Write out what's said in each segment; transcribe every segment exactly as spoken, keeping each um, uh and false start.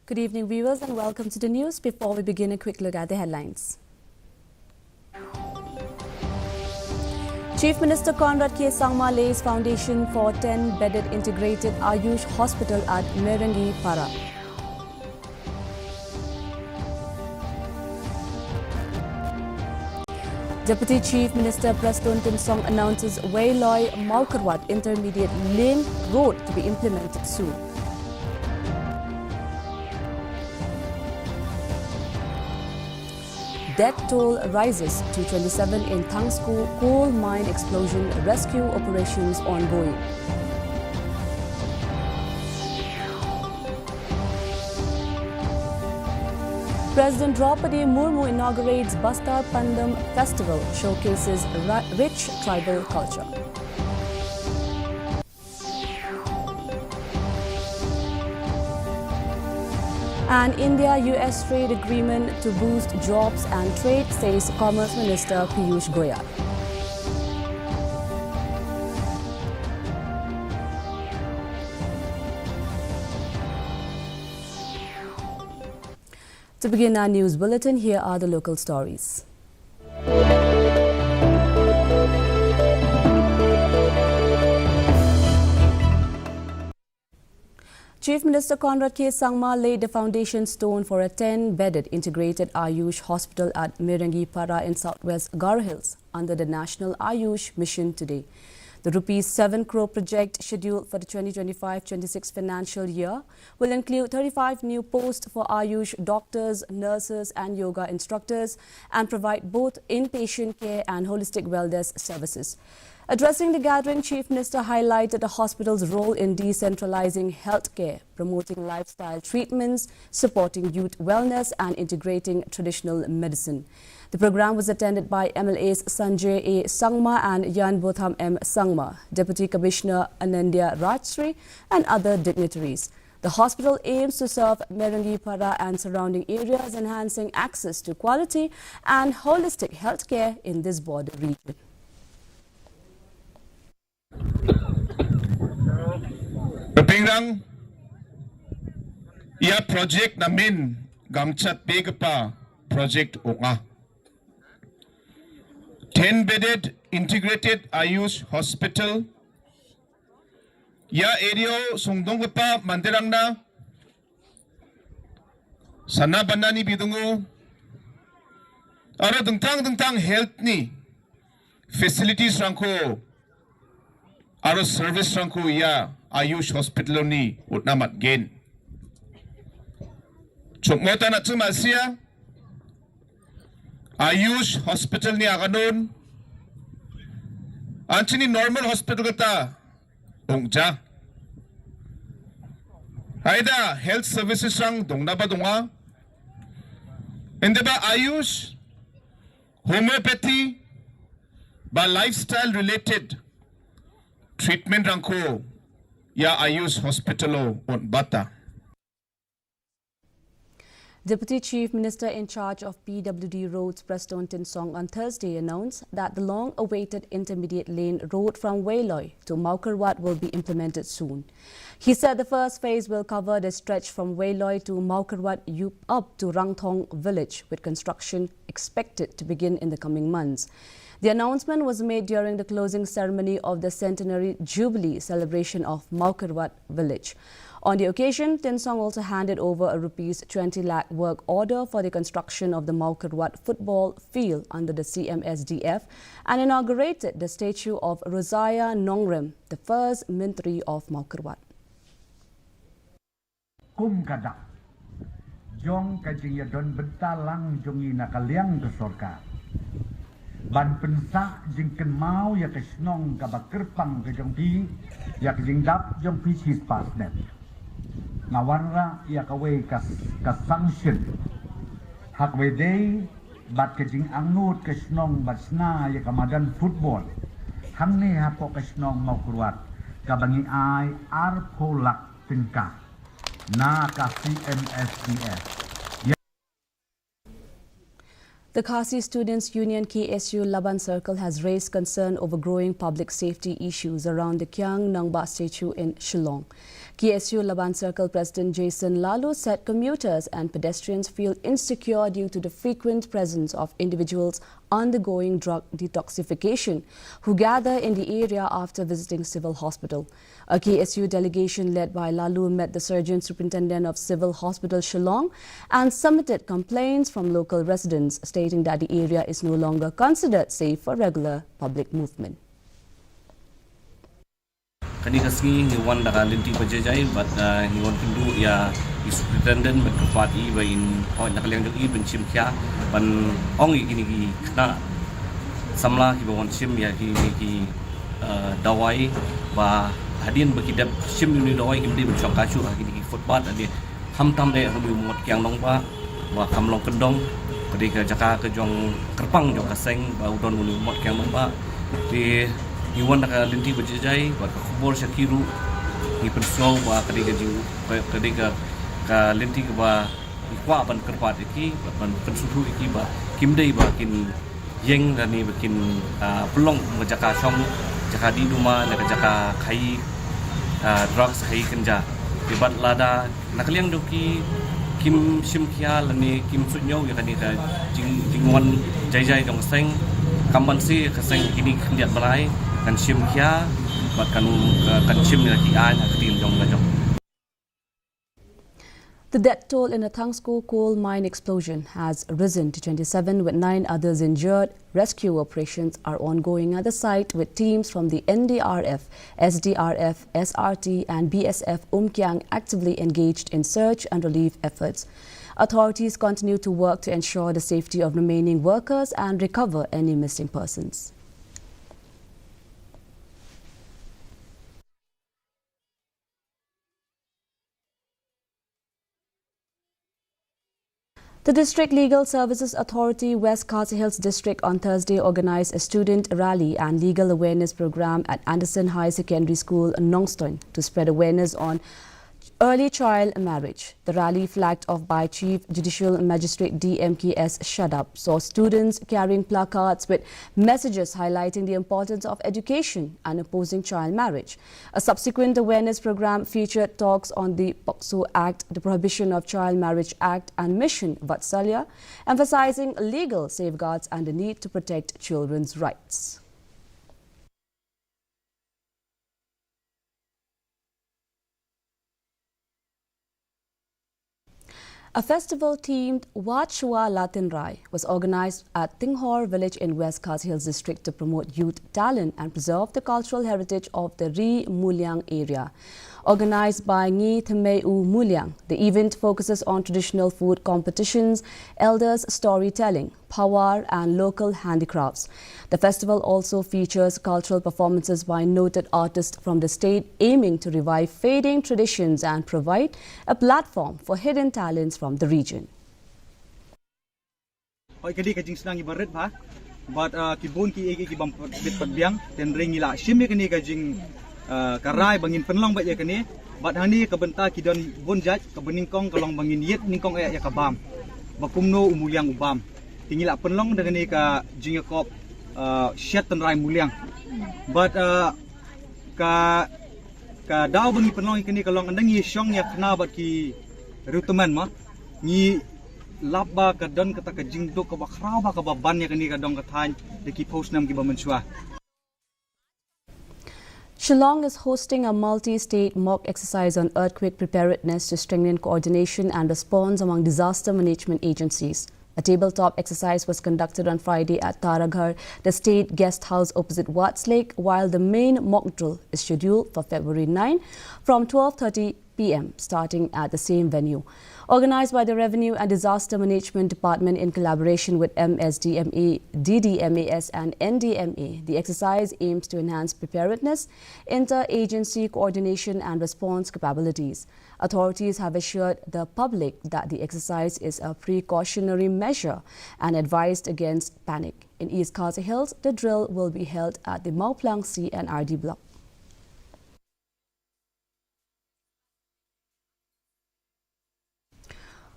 Good evening, viewers, and welcome to the news. Before we begin, a quick look at the headlines. Chief Minister Conrad K Sangma lays foundation for ten-bedded integrated Ayush hospital at Mirangi Para. Deputy Chief Minister Prestone Tynsong announces Weiloi Mawkyrwat Intermediate Lane Road to be implemented soon. Death toll rises to twenty-seven in Thangsko coal mine explosion, rescue operations ongoing. President Draupadi Murmu inaugurates Bastar Pandam Festival, showcases ri- rich tribal culture. An India U S trade agreement to boost jobs and trade, says Commerce Minister Piyush Goyal. To begin our news bulletin, here are the local stories. Chief Minister Conrad K Sangma laid the foundation stone for a ten-bedded integrated Ayush hospital at Mirangi Para in southwest Garo Hills under the National Ayush Mission today. The rupees seven crore project, scheduled for the twenty twenty-five twenty-six financial year, will include thirty-five new posts for Ayush doctors, nurses, and yoga instructors, and provide both inpatient care and holistic wellness services. Addressing the gathering, Chief Minister highlighted the hospital's role in decentralizing healthcare, promoting lifestyle treatments, supporting youth wellness, and integrating traditional medicine. The program was attended by M L As Sanjay A Sangma and Yanbotham M Sangma, Deputy Commissioner Anandya Rajsri, and other dignitaries. The hospital aims to serve Mirangi Para and surrounding areas, enhancing access to quality and holistic healthcare in this border region. Pynrang ïa project na Min Gamchat Begapa project ong nga. Ten bedded integrated Ayush hospital ïa area Songdong Gapa Mandirang na Sana Banani Bidungu aro dengtang dengtang health ni facilities rangko aro service rangko ïa Ayush hospital ni utnamat gen. Chukmota na chuma sia Ayush hospital ni aganun anchini normal hospital kata ongja. Haida health services rang dongna ba donga. Ende ba Ayush, homeopathy, ba lifestyle related treatment rangko ïa Ayush hospital o on bata. Deputy Chief Minister in charge of P W D roads, Prestone Tynsong, on Thursday announced that the long-awaited intermediate lane road from Weiloi to Mawkyrwat will be implemented soon. He said the first phase will cover the stretch from Weiloi to Mawkyrwat up to Rangthong village, with construction expected to begin in the coming months. The announcement was made during the closing ceremony of the centenary jubilee celebration of Mawkyrwat village. On the occasion, Tynsong also handed over a rupees twenty lakh work order for the construction of the Mawkyrwat football field under the C M S D F and inaugurated the statue of Rosiah Nongrem, the first Myntri of Mawkyrwat. Kum ka dak jong ka jingïadon bynta lang jong ngi na ka liang ka sorkar ban pynsah jingkynmaw ïa ka shnong kaba kyrpang ka jong phi, ïa ka jingdap jong phi shispah snem. Nga wanrah ïa kawei ka, ka sanction ha kawei dei bad ka jingangnud ka shnong bad shna ïa ka madan football hangne hapoh ka shnong Mawkyrwat, kaba ngi ai arphew lak tyngka na ka C M S D F. Ïa The Khasi Students Union, K S U, Laban Circle has raised concern over growing public safety issues around the Kiang Nangbah statue in Shillong. K S U Laban Circle President Jason Laloo said commuters and pedestrians feel insecure due to the frequent presence of individuals undergoing drug detoxification who gather in the area after visiting Civil Hospital. A K S U delegation led by Laloo met the Surgeon Superintendent of Civil Hospital Shillong and submitted complaints from local residents, stating that the area is no longer considered safe for regular public movement. Kane ka sngi ngi wan da ka lynti ba jai jai bad, ah, ngi wan kynduh ïa i superintendent bad kyrpad i ba in hoi na ka liang jong i ban shim khia ban ong ïa kine ki khynnah samla kiba wan shim ïa kine ki, ah, dawai ba hadien ba ki dep shim ïa une u dawai kim dei ban shong kashur ha kine ki footpath hadien. Khamtam eh ha une u mot Kiang Nangbah ba kam long kyndong. Ka dei ka jaka ka jong kyrpang jong ka seng ba u don une u mot Kiang Nangbah. Te ngi wan da ka lynti ba jai jai bad ka khubor sha ki ruh ngi pynsngew ba ka dei ka jing, ka, ka dei ka, ka lynti kaba ngi kwah ban kyrpad ïa ki bad ban pynsngewthuh ïa ki ba kim dei ba kin ïeng lane ba kin, ah, pynlong ka jaka shong, jaka dih duma ne ka jaka khaïi, ah, drugs, khaïi kynja. Te bad lada na ka liang jong ki kim shim khia lane kim suidñiew ïa kane ka jing, jingwan jai jai jong ka seng, kam banse ka seng kine ki khyndiat bnai kan shim khia bad kan, kan shim ïa ki aiñ ha ka ktien jong ka jong. The death toll in a Thangsko coal mine explosion has risen to twenty-seven, with nine others injured. Rescue operations are ongoing at the site, with teams from the N D R F, S D R F, S R T, and B S F Umkiang actively engaged in search and relief efforts. Authorities continue to work to ensure the safety of remaining workers and recover any missing persons. The District Legal Services Authority, West Khasi Hills District, on Thursday organized a student rally and legal awareness program at Anderson High Secondary School, Nongstoiñ, to spread awareness on early child marriage. The rally, flagged off by Chief Judicial Magistrate D M K S Shadap, saw students carrying placards with messages highlighting the importance of education and opposing child marriage. A subsequent awareness program featured talks on the POCSO Act, the Prohibition of Child Marriage Act, and Mission Vatsalya, emphasizing legal safeguards and the need to protect children's rights. A festival themed Wat Shuwa La Tynrai was organized at Tinghor village in West Khasi Hills District to promote youth talent and preserve the cultural heritage of the Ri Muliang area. Organized by Ngi Thmei U Muliang, the event focuses on traditional food competitions, elders storytelling, phawar, and local handicrafts. The festival also features cultural performances by noted artists from the state, aiming to revive fading traditions and provide a platform for hidden talents from the region. Hoi, ka dei ka jingsneng iba rit bha. Bad, ah, ki bun ki ei ki bym pat bit pat biang, te hynrei ngi la shim ïa kane ka jing, ah, ka rai ba ngin pynlong bad ïa kane. Bad hangne ka bynta ki don bun jait, kaba nyngkong ka long ba ngin ïit nyngkong eh ïa ka bam. Ba kumno u Muliang u bam. Te ngi la pynlong da kane ka jingïakop, ah, Shet Tynrai Muliang. Bad, ah, ka, ka daw ba ngi pynlong ïa kane ka long ynda ngi shong ïa khana bad ki riewtymmen ma. Ngi lap ba ka don kata ka jingduk kaba khraw bha kaba ban ïa kane ka dong ka thaiñ da ki phew snem kiba mynshuwa. Shillong is hosting a multi-state mock exercise on earthquake preparedness to strengthen coordination and response among disaster management agencies. A tabletop exercise was conducted on Friday at Taraghar, the state guest house opposite Ward's Lake, while the main mock drill is scheduled for February nine from twelve thirty P M, starting at the same venue. Organized by the Revenue and Disaster Management Department in collaboration with M S D M A, D D M A S, and N D M A, the exercise aims to enhance preparedness, inter-agency coordination, and response capabilities. Authorities have assured the public that the exercise is a precautionary measure and advised against panic. In East Khasi Hills, the drill will be held at the Mawphlang C and R D block.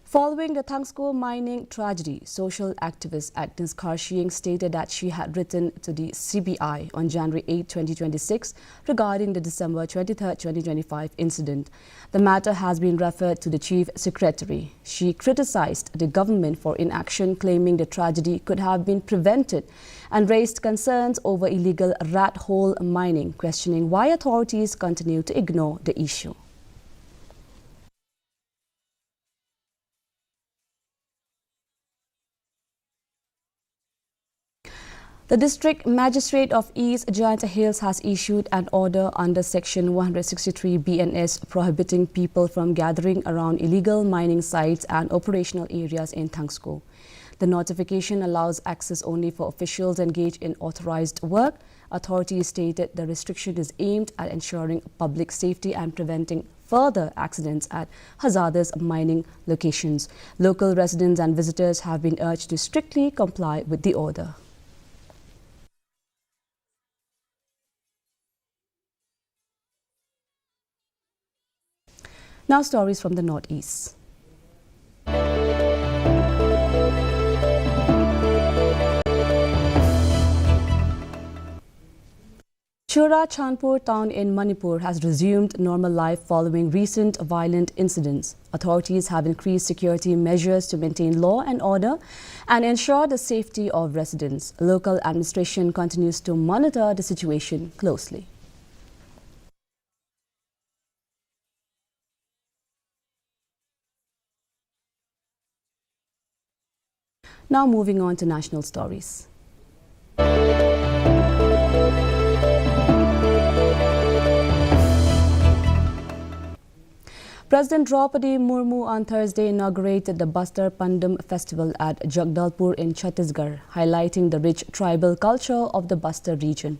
Following the Thangsko mining tragedy, social activist Agnes Kharshiing stated that she had written to the C B I on January eighth, twenty twenty-six, regarding the December twenty-third, twenty twenty-five incident. The matter has been referred to the Chief Secretary. She criticized the government for inaction, claiming the tragedy could have been prevented, and raised concerns over illegal rat hole mining, questioning why authorities continue to ignore the issue. The District Magistrate of East Jaintia Hills has issued an order under Section one hundred sixty-three B N S, prohibiting people from gathering around illegal mining sites and operational areas in Thangsko. The notification allows access only for officials engaged in authorized work. Authorities stated the restriction is aimed at ensuring public safety and preventing further accidents at hazardous mining locations. Local residents and visitors have been urged to strictly comply with the order. Now, stories from the Northeast. Churachandpur town in Manipur has resumed normal life following recent violent incidents. Authorities have increased security measures to maintain law and order and ensure the safety of residents. Local administration continues to monitor the situation closely. Now, moving on to national stories. President Draupadi Murmu on Thursday inaugurated the Bastar Pandam Festival at Jagdalpur in Chhattisgarh, highlighting the rich tribal culture of the Bastar region.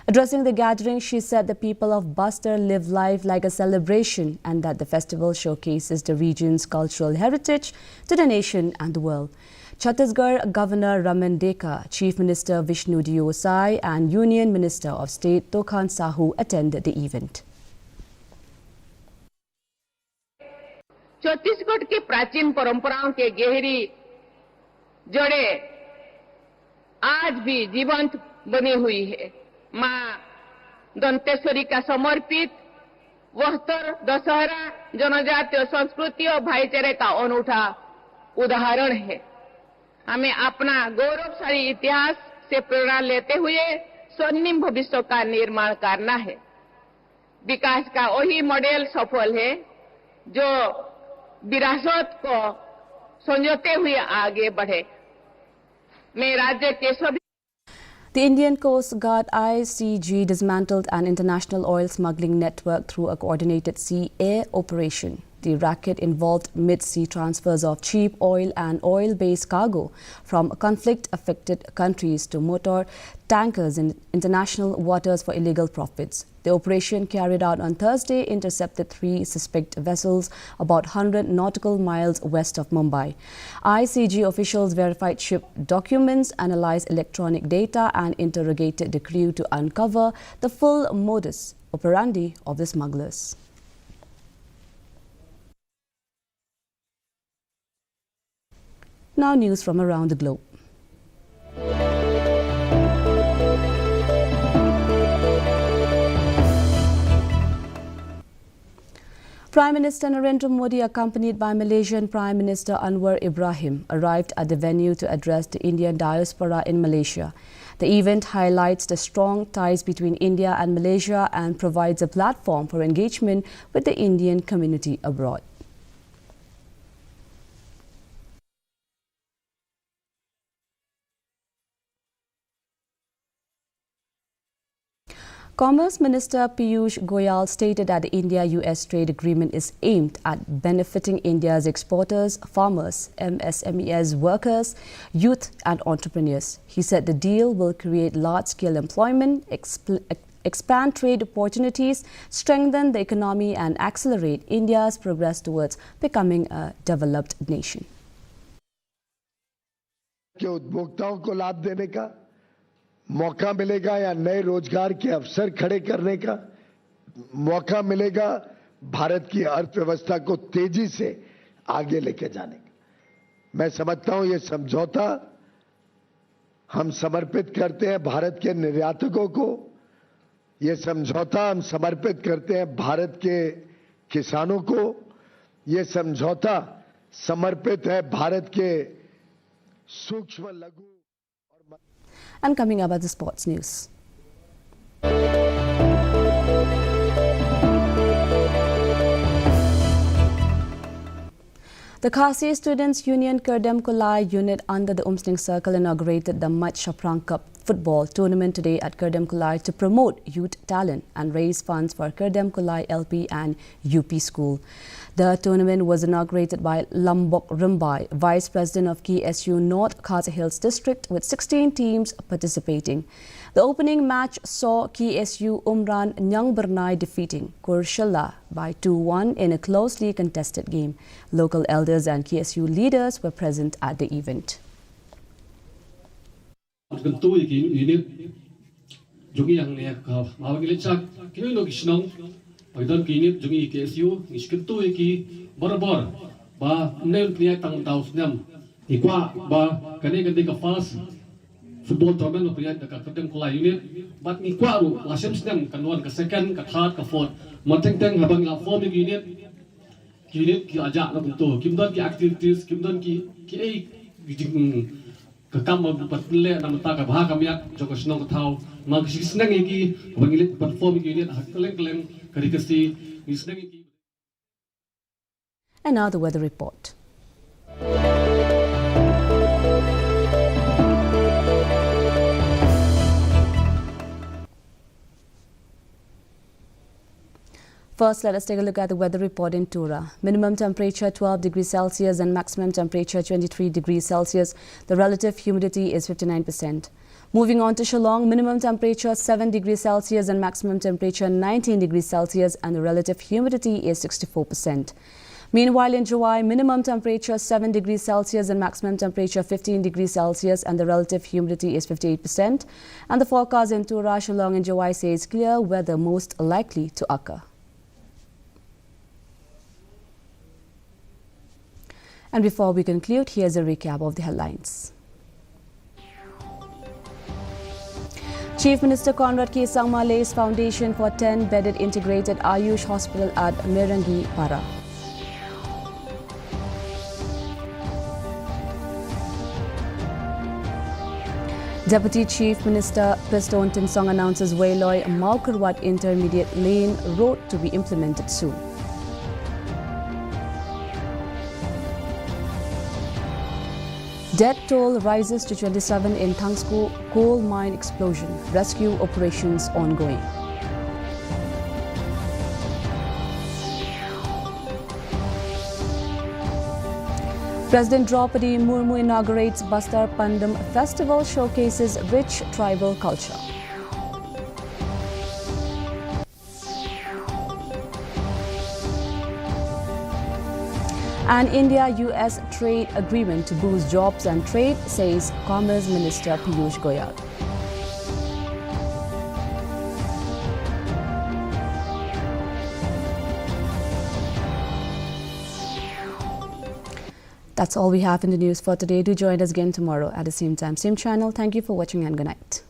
Addressing the gathering, she said the people of Bastar live life like a celebration and that the festival showcases the region's cultural heritage to the nation and the world. Chhattisgarh Governor Raman Deka, Chief Minister Vishnu Deo Sai, and Union Minister of State Tokan Sahu attended the event. छत्तीसगढ़ की प्राचीन परंपराओं के गहरी जड़ें आज भी जीवंत बनी हुई है। माँ दंतेश्वरी का समर्पित वस्त्र दशहरा जनजातीय संस्कृति और भाईचारे का अनूठा उदाहरण है। हमें अपना गौरवशाली इतिहास से प्रेरणा लेते हुए स्वर्णिम भविष्य का निर्माण करना है। विकास का वही मॉडल सफल है जो विरासत को संजोते हुए आगे बढ़े। मैं राज्य के सभी The Indian Coast Guard I C G dismantled an international oil smuggling network through a coordinated sea air operation. The racket involved mid sea transfers of cheap oil and oil based cargo from conflict affected countries to motor tankers in international waters for illegal profits. The operation carried out on Thursday intercepted three suspect vessels about hundred nautical miles west of Mumbai. I C G officials verified ship documents, analyzed electronic data, and interrogated the crew to uncover the full modus operandi of the smugglers. Now, news from around the globe. Prime Minister Narendra Modi, accompanied by Malaysian Prime Minister Anwar Ibrahim, arrived at the venue to address the Indian diaspora in Malaysia. The event highlights the strong ties between India and Malaysia and provides a platform for engagement with the Indian community abroad. Commerce Minister Piyush Goyal stated that the India U S trade agreement is aimed at benefiting India's exporters, farmers, M S M Es, workers, youth, and entrepreneurs. He said the deal will create large scale employment, expl- expand trade opportunities, strengthen the economy, and accelerate India's progress towards becoming a developed nation. के उपभोक्ताओं को लाभ देने का मौका मिलेगा या नए रोजगार के अवसर खड़े करने का मौका मिलेगा, भारत की अर्थव्यवस्था को तेजी से आगे लेके जाने का। मैं समझता हूं, ये समझौता हम समर्पित करते हैं भारत के निर्यातकों को, ये समझौता हम समर्पित करते हैं भारत के किसानों को, ये समझौता समर्पित है भारत के सूक्ष्म, लघु और म- And coming up at the sports news. The Khasi Students Union Kyrdemkulai unit under the Umsning Circle inaugurated the Mait Shaphrang Cup football tournament today at Kyrdemkulai to promote youth talent and raise funds for Kyrdemkulai L P and U P school. The tournament was inaugurated by Lambok Rymbai, Vice President of K S U North Khasi Hills District, with sixteen teams participating. The opening match saw K S U Umran Nyangbyrnai defeating Kurshilla by two one in a closely contested game. Local elders and K S U leaders were present at the event. Kyntu ïa ki unit jong ngi hangne ka, ma ba ngi leit sha kino kino ki shnong, ba ki don ki unit jong ngi K S U, ngi shu kyntu ïa ki barabor ba ym dei ban pynïaid tang mynta u snem. Ngi kwah ba kane kan dei ka first football tournament ba pynïaid da ka Kyrdemkulai unit, bad ngi kwah ruh la shem snem kan wan ka second, ka third, ka fourth. Mar teng teng haba ngi la form ïa ki unit, ki unit ki la jah na kumto. Kim don ki activities, kim don ki, kiei ki jing, ka kam ba, ba pynleh na bynta ka bha ka miat jong ka shnong ka thaw. Ngi shu sneng ïa ki ba ngi leit perform ïa ki unit ha kylleng kylleng ka ri Khasi. Ngi sneng ïa ki. And now the weather report. First, let us take a look at the weather report in Tura. Minimum temperature twelve degrees Celsius and maximum temperature twenty-three degrees Celsius. The relative humidity is fifty-nine percent. Moving on to Shillong, minimum temperature seven degrees Celsius and maximum temperature nineteen degrees Celsius, and the relative humidity is sixty-four percent. Meanwhile, in Jowai, minimum temperature seven degrees Celsius and maximum temperature fifteen degrees Celsius, and the relative humidity is fifty-eight percent. And the forecast in Tura, Shillong, and Jowai says clear weather most likely to occur. And before we conclude, here's a recap of the headlines. Chief Minister Conrad K Sangma lays foundation for ten-bedded integrated Ayush hospital at Mirangi Para. Deputy Chief Minister Prestone Tynsong announces Weiloi Mawkyrwat Intermediate Lane Road to be implemented soon. Death toll rises to twenty-seven in Thangsku coal mine explosion. Rescue operations ongoing. President Draupadi Murmu inaugurates Bastar Pandam Festival, showcases rich tribal culture. An India U S trade agreement to boost jobs and trade, says Commerce Minister Piyush Goyal. That's all we have in the news for today. Do join us again tomorrow at the same time, same channel. Thank you for watching and good night.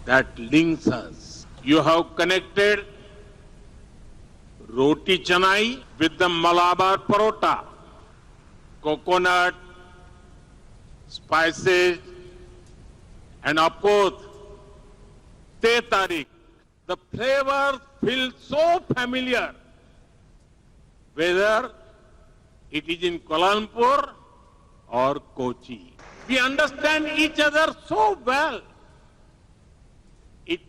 That links us. You have connected roti canai with the Malabar parota, coconut, spices, and of course, teh tarik. The flavor feels so familiar, whether it is in Kuala Lumpur or Kochi. We understand each other so well. It